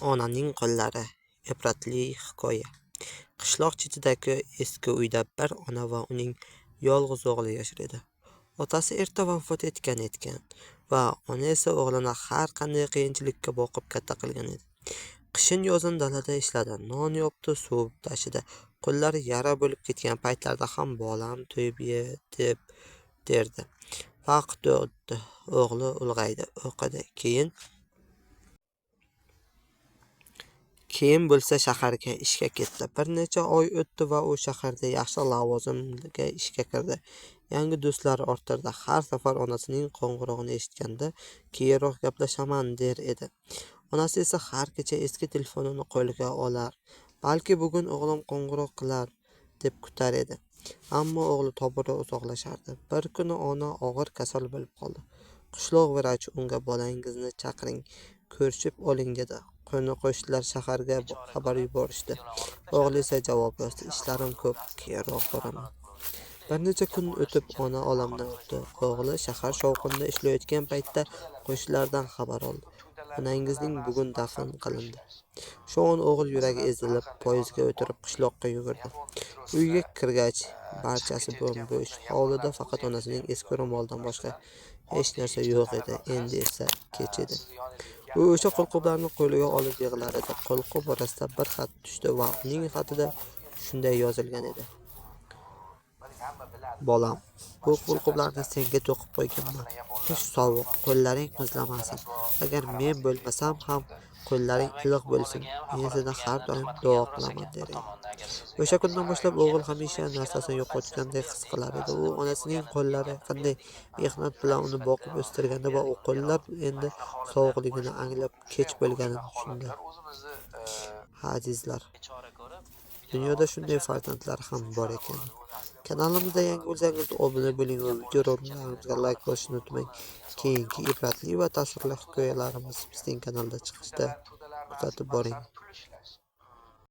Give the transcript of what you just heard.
Onaning qo'llari. Ibratli hikoya. Qishloq chetidagi eski uyda bir ona va uning yolg'iz o'g'li yashar edi. Otasi erta vafot etgan va ona esa o'g'lini har qanday qiyinchilikka boqib katta qilgan edi. Qishin-yozin dalada ishladi, non yopdi, suv tashidi. Qo'llari yara bo'lib ketgan paytlarda ham bolam to'yib ye deb derdi. Vaqt o'tdi, o'g'li ulg'aydi, o'qidi, keyin bo'lsa shaharga ishga ketdi. Bir necha oy o'tdi va u shaharda yaxshi lavozimga ishga kirdi. Yangi do'stlar orttirdi. Har safar onasining qo'ng'irog'ini eshitganda keyinroq gaplashaman der edi. Onasi esa har kecha eski telefonini qo'liga olar. Balki bugun o'g'lim qo'ng'iroq qilar deb kutar edi. Ammo o'g'li tobora uzoqlashardi. Bir kuni ona og'ir kasal bo'lib qoldi. Qishloq vrachi unga bolangizni chaqiring, ko'rishib oling dedi. Qo'ni-qo'shnilar shaharga xabar yuborishdi. O'g'li esa javob yozdi: "Ishlarim ko'p, keyinroq boraman." Bir necha kun o'tib ona olamdan o'tdi. O'g'li shahar shovqinida ishlayotgan paytda qo'shnilardan xabar oldi. Onangizning bugun dafn qilindi. Shu on o'g'il yuragi ezilib, poyezdga o'tirib qishloqqa yugurdi. Uyga kirgach, barchasi bo'm-bo'sh. Hovlida faqat onasining eski ro'molidan boshqa hech narsa yo'q edi. Endi esa kech edi. U o'sha qo'lqoplarni qo'liga olib yig'lar edi. Qo'lqop orasida bir xat tushdi va uning xatida shunday yozilgan edi: Bolam, bu qo'lqoplarni senga to'qib qo'yganman. Qish sovuq, qo'llaring muzlamasin. Agar men bo'lmasam ham qo'llaring iliq bo'lsin. Men seni har doim duo qilaman, der edi. O'sha kundan boshlab o'g'il hamisha narsasini yo'qotgandek his qilar edi. U onasining qo'llari qanday mehnat bilan uni boqib o'stirgani va u qo'llar endi sovuqligini anglab kech bo'lganini tushundi. Ha, azizlar, dunyoda shunday farzandlar ham bor ekan. Kanalimizda yangi bo'lsangiz obuna bo'ling va videolarimizga layk bosishni unutmang. Keyingi ibratli va ta'sirli hikoyalarimiz bizning kanalda chiqishda kuzatib boring.